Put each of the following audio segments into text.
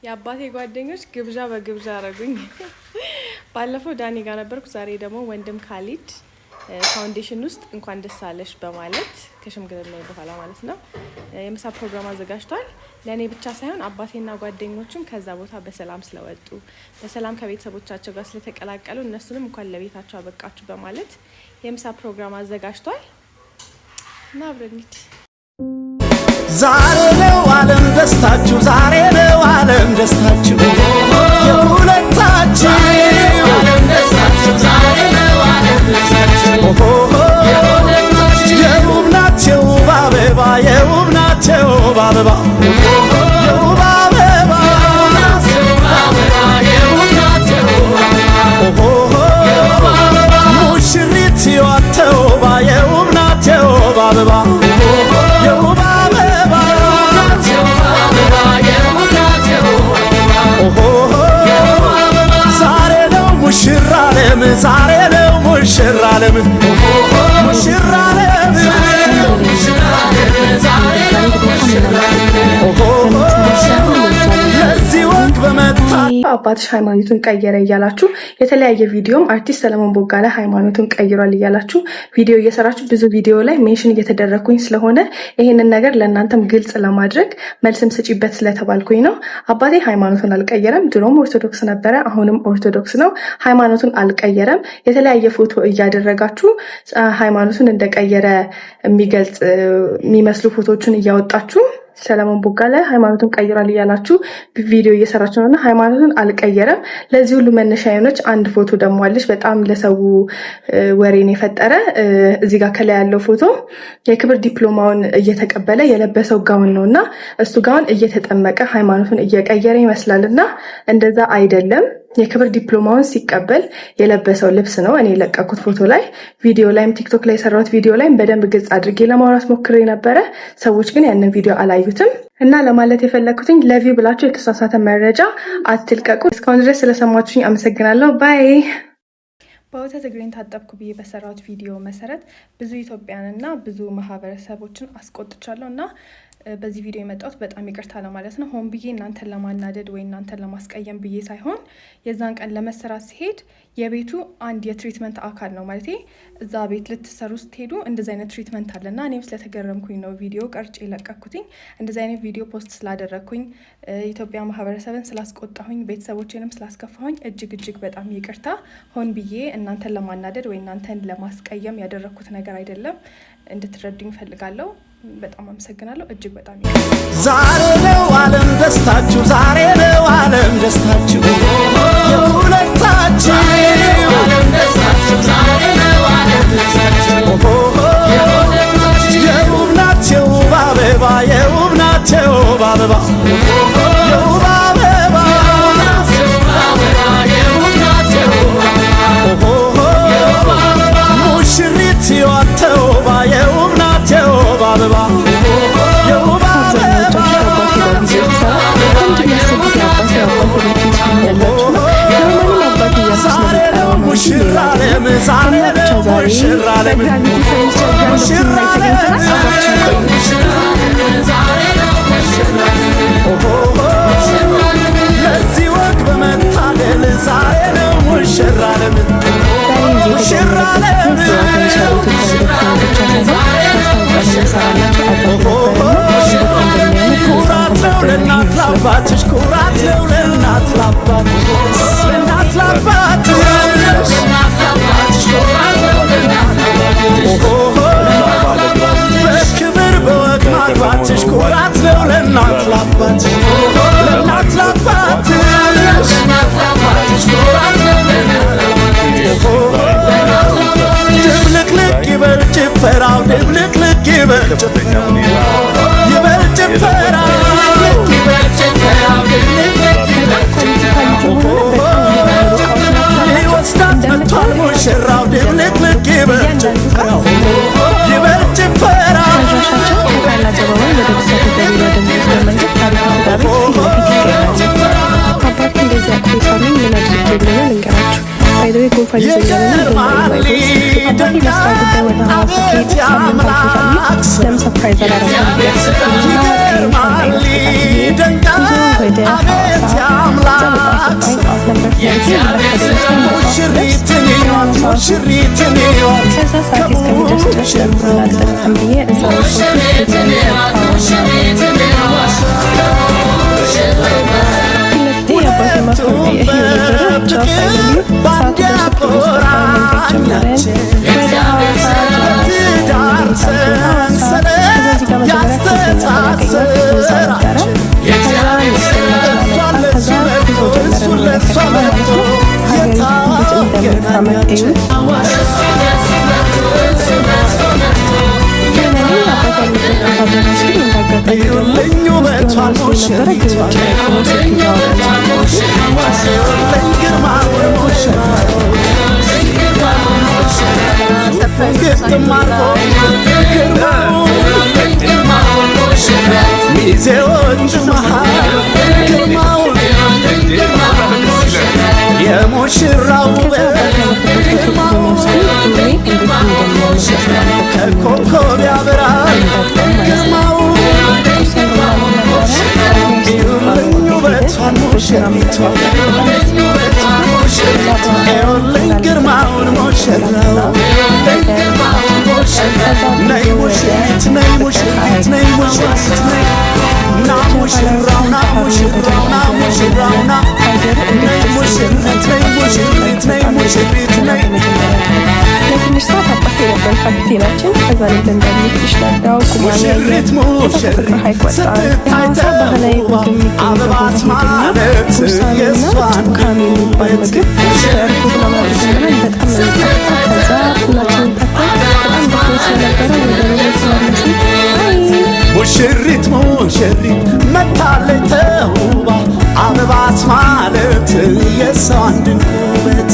የአባቴ ጓደኞች ግብዣ በግብዣ አረጉኝ። ባለፈው ዳኒ ጋር ነበርኩ። ዛሬ ደግሞ ወንድም ካሊድ ፋውንዴሽን ውስጥ እንኳን ደስ አለሽ በማለት ከሽምግልና በኋላ ማለት ነው የምሳ ፕሮግራም አዘጋጅቷል። ለእኔ ብቻ ሳይሆን አባቴና ጓደኞቹም ከዛ ቦታ በሰላም ስለወጡ፣ በሰላም ከቤተሰቦቻቸው ጋር ስለተቀላቀሉ እነሱንም እንኳን ለቤታቸው አበቃችሁ በማለት የምሳ ፕሮግራም አዘጋጅቷል እና አብረን እንሂድ። ዛሬ ነው ዓለም ደስታችሁ፣ ዛሬ ነው ዓለም ደስታችሁ የሁለታችሁ። ኦሆሆ፣ የውብ ናቸው ውብ አበባ፣ የውብ ናቸው ውብ አበባ፣ የውብ አበባ። ኦሆሆ፣ ሙሽሪት ተውባ የውብ ናት የውብ አበባ፣ የውብ አበባ። ኦሆሆ፣ ዛሬ ነው ሙሽራ ዓለም፣ ዛሬ ነው ሙሽራ ዓለም፣ ሙሽራ ዓለም። ኦሆሆ፣ ለዚህ ወግ በመታ አባትሽ ሃይማኖቱን ቀየረ እያላችሁ የተለያየ ቪዲዮም አርቲስት ሰለሞን ቦጋለ ሃይማኖቱን ቀይሯል እያላችሁ ቪዲዮ እየሰራችሁ ብዙ ቪዲዮ ላይ mention እየተደረግኩኝ ስለሆነ ይሄንን ነገር ለእናንተም ግልጽ ለማድረግ መልስም ስጪበት ስለተባልኩኝ ነው። አባቴ ሃይማኖቱን አልቀየረም። ድሮም ኦርቶዶክስ ነበረ፣ አሁንም ኦርቶዶክስ ነው። ሃይማኖቱን አልቀየረም። የተለያየ ፎቶ እያደረጋችሁ ሃይማኖቱን እንደቀየረ የሚገልጽ የሚመስሉ ፎቶዎችን እያወጣችሁ ሰለሞን ቦጋለ ሃይማኖቱን ቀይሯል እያላችሁ ቪዲዮ እየሰራችሁ ነው እና ሃይማኖቱን አልቀየረም። ለዚህ ሁሉ መነሻ የሆነች አንድ ፎቶ ደግሞ አለች፣ በጣም ለሰው ወሬን የፈጠረ። እዚህ ጋር ከላይ ያለው ፎቶ የክብር ዲፕሎማውን እየተቀበለ የለበሰው ጋውን ነው እና እሱ ጋውን እየተጠመቀ ሃይማኖቱን እየቀየረ ይመስላል እና እንደዛ አይደለም። የክብር ዲፕሎማውን ሲቀበል የለበሰው ልብስ ነው። እኔ የለቀኩት ፎቶ ላይ፣ ቪዲዮ ላይም፣ ቲክቶክ ላይ የሰራሁት ቪዲዮ ላይም በደንብ ግልጽ አድርጌ ለማውራት ሞክሬ ነበረ። ሰዎች ግን ያንን ቪዲዮ አላዩትም። እና ለማለት የፈለግኩትኝ ለ view ብላችሁ የተሳሳተ መረጃ አትልቀቁ። እስካሁን ድረስ ስለሰማችሁኝ አመሰግናለሁ። Bye። በወተት እግሬን ታጠብኩ ብዬ በሰራሁት ቪዲዮ መሰረት ብዙ ኢትዮጵያንና ብዙ ማህበረሰቦችን አስቆጥቻለሁ እና በዚህ ቪዲዮ የመጣሁት በጣም ይቅርታ ለማለት ነው። ሆን ብዬ እናንተን ለማናደድ ወይ እናንተን ለማስቀየም ብዬ ሳይሆን የዛን ቀን ለመሰራት ሲሄድ የቤቱ አንድ የ treatment አካል ነው፣ ማለት እዛ ቤት ልትሰሩ ስትሄዱ እንደዚህ አይነት treatment አለ እና እኔም ስለተገረምኩኝ ነው ቪዲዮ ቀርጬ የለቀኩትኝ። እንደዚህ አይነት ቪዲዮ post ስላደረግኩኝ፣ ኢትዮጵያ ማህበረሰብን ስላስቆጣሁኝ፣ ቤተሰቦቼንም ስላስከፋሁኝ እጅግ እጅግ በጣም ይቅርታ። ሆን ብዬ እናንተን ለማናደድ ወይ እናንተን ለማስቀየም ያደረግኩት ነገር አይደለም። እንድትረዱኝ እፈልጋለሁ። በጣም አመሰግናለሁ። እጅግ በጣም ዛሬ ነው ዓለም ደስታችሁ፣ ዛሬ ነው ዓለም ደስታችሁ የሁለታችሁ። ኦሆሆ፣ የውብ ናት የውብ አበባ፣ የውብ ናት የውብ አበባ፣ የውብ አበባ። ኦሆሆ፣ ሙሽሪት ተውባ የውብ ናት የውብ አበባ፣ የውብ አበባ። አብዛኛዎቻችሁ ከአባቴ ጋር ቪዲዮ ስሰራ ለምንድን ነው 10 ጊዜ አባቴ አባቴ የምትሉኝ ያላችሁ ነው። Normally አባቴ እያልኩ ዛሬ ነው ስለምጠራው ነው እንጂ ሙሽራ ሌላ ዓለም፣ አይደለም። ዛሬ እና ብቻ ነው ዛሬ ሙሽራ ዓለም፣ በ Gravity Furniture grand ሙሽራ opening ላይ ተገኝተናል። አብራችን ቆዩ። ኦሆሆ፣ ለዚህ ወግ በመታደል ዛሬ ነው ሙሽራ ዓለም፣ ዛሬ እዚህ ሙሽራ የተገኘንበት ዓለም። ምክንያት የፈርኒቸር ቤቶች grand opening ብቻ ሳይሆን ማስታወቂያ ስንሰራላቸው አባት ነበርና እንዴት እንደሚያምር በጣም ኩራት ነው comfort ለእናት ይመስላል። ለአባትሽ፣ ኩራት ነው ለእናት ለአባትሽ፣ ለእናት ለአባትሽ። ኦሆሆ፣ በክብር በወግ ማግባትሽ ኩራት ነው ለእናት ለአባትሽ፣ ለእናት ለአባትሽ። ኦሆሆ፣ ድብልቅልቅ ይበል ጭፈራው፣ ድብልቅልቅ ይበል ጭፈራው፣ ይበል ጭፈራው። ጉንፋን ይዞኛልና ይገርማል don't worry my boss። አባቴ ለስራ ጉዳይ ወደ ሐዋሳ ከሄደ ሳምንት አልፎታል። ለምን surprise አላደረገም ብዬ አሰብኩኝና ይገርማል ሻንጣዬን አስተካክዬ ጉዞ ወደ አቤት ሐዋሳ። ከዛ የአምላክ በጠዋት ወጣን። ጠዋት ነበር flight ኤ። ረፈደ ይመስለኝ በጠዋት ስደርስ ሙሽሪትን እዩዋት ሰዓቱ ሙሽሪትን እዩዋት ከዛ ሰዓት እስከሚደርስ ድረስ ለምን ቡና አልጠጣም ብዬ እዛ ሪሶርት ውስጥ ቡና እየጠጣሁ ፊት ለፊቴ የአባቴ ማስታወቂያ እያየሁ ነበረ። ብቻ finally ሰዓቱ ደርሶ ክፍል ውስጥ ገባን። መንገድ ጀመረን ወደ ሐዋሳ። ትዳር ሐዋሳ። ከዛ እዚህ ጋር መጀመሪያ cousin ነበር ያገኘሁት፣ እዛ ነበረ። ከዛ ሚስቴን መጣ። ከዛ ጉዞ ጀመረን ወደ ከተማ ማለት ነው። ሀገሪቱ እንዴት እንደምታምር እዩት። Finally አባት ያለበት ቦታ ደረስኩኝ። እንዳጋጣሚ ደግሞ እዩልኝ የሆነ ውበቷን መስሎኝ ነበረ፣ ግን ውጭ ላይ ቆሞ ስልክ እያወራ ነበር። እዩልኝ ግርማውን ሙሽራው ግጥም አድርጎ ግርማውን ሚዜዎች መሃል ግርማውን የሙሽራው ከዛ ውበት አባት ያለበት ሆቴል ወስዶኝ ቡሌ እንዴት እንደሚያምር በስመ አብ በጣም ነው ከኮከብ ያበራል እንዳጣው ማለት ነው። ግርማው ቁርስ ያበላን ነበረ። እዩልኝ ውበቷን ሙሽሪቷን እዩልኝ ግርማውን ሙሽራው ነይ ሙሽሪት ነይ ሙሽሪት ነይ ሙሽሪት ነይ ና ሙሽራው ና ሙሽራው ና ሙሽራው ና ነይ ሙሽሪት ነይ ሙሽሪት ነይ ሙሽሪት ነይ ለትንሽ ሰዓት አባቴ ነበር ካፒቴናችን። ከዛ ላይ ዘንዳሚ fish ላዳው ጉማን ያየን። ሙሽሪት ከዛ ሙሽሪት ፍቅር ሐይቅ ወጣን። ስትታይ የሐዋሳ ባህላዊ ተውባ ምግብ የሚገኝበት አበባት ቦታ ሄድና ማለት ጉርሳኔና የእሷን ጩካሜ የሚባል ምግብ በእርጎ ምናምን አድርገን በላን። በጣም ነው የሚጣፍጠው። ከዛ ቡናችንን ጠጥተን በጣም ደክሞን ስለነበረ ወደ room ተመለስን። Bye. ሙሽሪት ሙሽሪት መታለች ተውባ አበባት ማለት የእሷን ድንቅ ውበት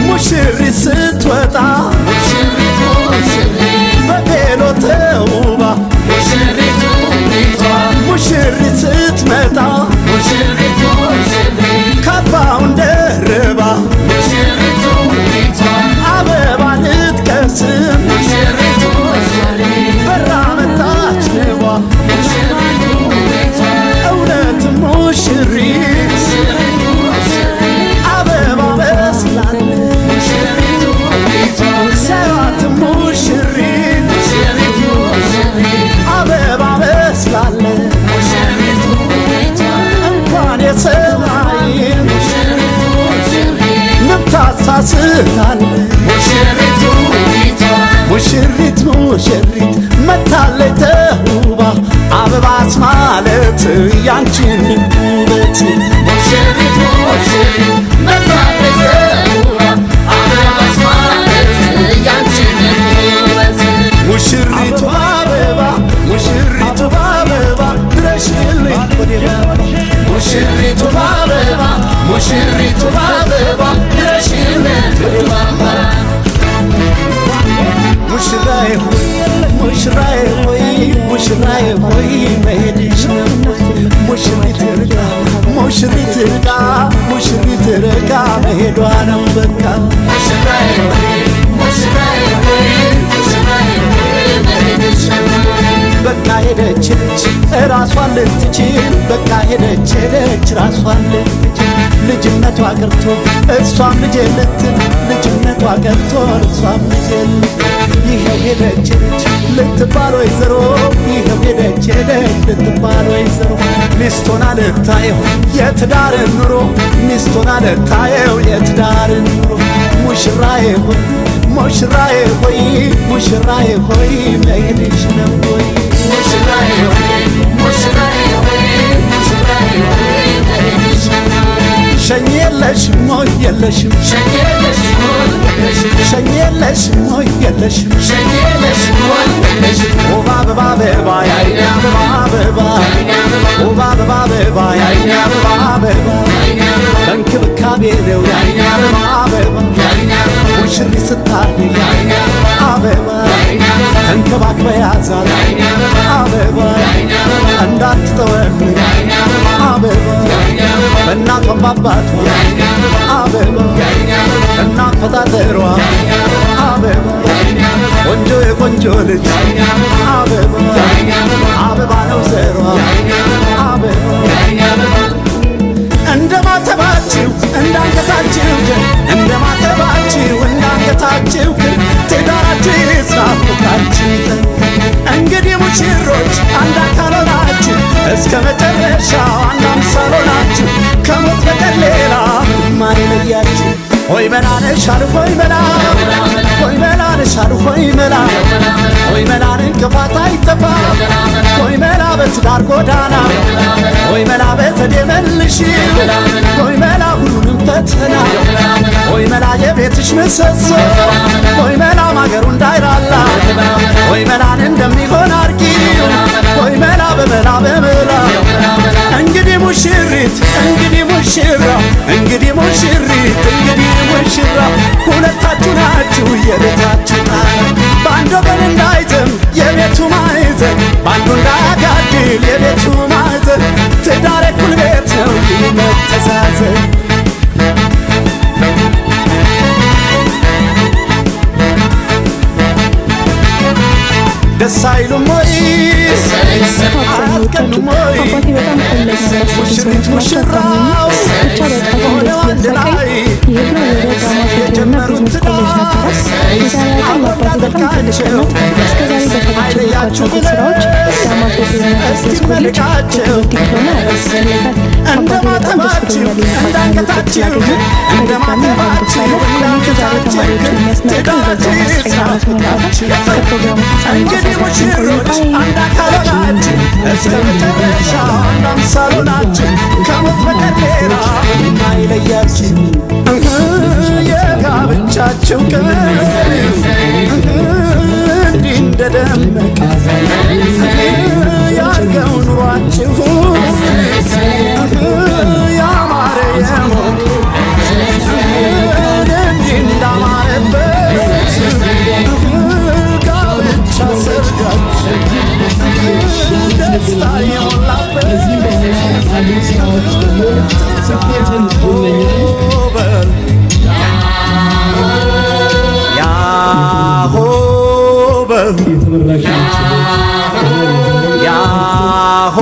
ሙሽሪት ስትወጣ በቬሎ ተውባ ሙሽሪት ስትመጣ ካባውን ደርባ አበባ ልትቀስም በራ መጣች ንቧ እውነት ሙሽሪት አበባ መስላለች ሰራት ሙሽሪት አበባ መስላለች እንኳን የሰማይን ንብ ታሳስታለች ሙሽሪት ሙሽሪት መታለች ተውባ አበባት ማለት ያንቺን ውበት ሙሽሪቱ አበባ ሙሽሪቱ አበባ ድረሽልኝ ወደ ባባ ሙሽሪቱ አበባ ሙሽሪቱ አበባ ድረሽልኝ ወደ ባባ ሙሽራዬ ሆይ ሙሽራዬ ሆይ ሙሽራዬ ሆይ መሄድሽ ነው ወይ? ሙሽሪት ርቃ ሙሽሪት ርቃ ሙሽሪት ርቃ መሄዷ ነው በቃ በቃ ሄደች ሄደች ራሷን ልትችል በቃ ሄደች ሄደች ራሷን ልትችል ልጅነቷ ቀርቶ እሷም ልጄ ልትል ልጅነቷ ቀርቶ እሷም ልጄ ልትል ይኸው ሄደች ሄደች ልትባል ወይዘሮ ይኸው ሄደች ሄደች ልትባል ወይዘሮ ሚስቶና ልታየው የትዳርን ኑሮ ሚስቶና ልታየው የትዳርን ኑሮ ሙሽራዬ ሆይ ሙሽራዬ ሆይ ሙሽራዬ ሆይ መሄድሽ ነው ወይ ሸኝ የለሽም ወይ የለሽም ሸኝ የለሽም ወይ የለሽም ውብ አበባ አበባ ያይኔ አበባ አበባ ውብ አበባ አበባ ያይኔ አበባ አበባ በእንክብካቤ ነው ያይኔ አበባ አበባ ሙሽሪት ስታድግ አበባ ተንከባክበ ያዛት አበባ። ባባቷ አበባ እናፈጣጠሯ አበባ ቆንጆ የቆንጆ ልጅ አበባ አበባ ነው ዘሯ አበባ እንደ ማተባችሁ እንዳንገታችሁ ግን እንደ ማተባችሁ እንዳንገታችሁ ግን ትዳራችሁ ይጽና ፍቅራችሁ ይጠንክር። እንግዲህ ሙሽሮች አንድ አካል ሆናችሁ እስከ መጨረሻው አንድ አምሳል ሆናችሁ ከሞት በቀር ሌላ ምንም አይለያችሁ። ሆይ መላነሻል ሆይ መላ ሆይ መላነሻል ሆይ መላ ሆይ መላን እንቅፋት አይጠፋ ሆይ መላ በትዳር ጎዳና ሆይ መላ በዘዴ መልሽ ሆይ መላ ሁሉንም ፈተና ሆይ መላ የቤትሽ ምሰሶ ሆይ መላ ማገሩ እንዳይላላ ሆይ መላን እንደሚሆን አርጊው ሆይ መላ በመላ በመላ እንግዲህ ሙሽሪት እንግዲህ ሙሽራ እንግዲህ ሙሽሪት እንግዲህ ሙሽራ ሁለታችሁ ናችሁ የቤታችሁ ጣራ በአንድ ወገን እንዳይዘም የቤቱ ማዕዘን በአንዱ እንዳያጋድል የቤቱ ማዕዘን ትዳር እኩል ቤት ነው መተዛዘን። ደስ አይሉም ወይ አብዛኞቻችሁ አያስቀኑም ወይ አባቴ በጣም ቀለኛ ሙሽሪት የሚያስቡ ሰዎች ናቸው። ሙሽራው አታምኑኝም። ብቻ በጣም ሆነው እንደዚህ አንድ እያሳቀኝ ላይ የሄድነው ወደ ዳማ ሆቴልና የጀመሩት ቢዝነስ ኮሌጅ ነበረ። ትዳር የዛሬ ቀን አብሮ ለአባቴ በጣም ትልቅ ቀን እንዳዘልቃቸው ናት። እስከዛሬ በሰራቸው በጎ አይለያችሁ አድራጎት ስራዎች ብለን ዳማ ሆቴልና እስቲ ቢዝነስ ኮሌጅ መልቃቸው የክብር ዲፕሎማ ያበረክትለታል። እንደ አባቴ በጣም ደስ ማተባችሁ ብሎኛል ይህን አጋጣሚ ውጤት እንዳንገታችሁ ስላገኘ። እንደ በድጋሚ እንኳን ደስ ማተባችሁ አለ። ኮሌጁ ዛሬ እንዳንገታችሁ ተማሪዎችን የሚያስመርቀው ትዳራችሁ በዛው ይጽና 10ኛ ዓመት ሞላታል። ፍቅራችሁ እስከ ፕሮግራሙ ፍጻሜ ድረስ እንግዲህ አብራችሁን ቆዩ። ሙሽሮች bye። አንድ አካል ሆናችሁ እስከ መጨረሻው አንድ አምሳል ሆናችሁ ከሞት በቀር ሌላ ምንም አይለያችሁ። የጋብቻችሁ ቀን እንዲህ እንደደመቀ ያርገው ኑሯችሁ ያማረ የሞቀ እንዲህ እንዳማረበት ጋብቻ ሰርጋችሁ ደስታ የሞላበት በል ያሆ በሉ ያሆ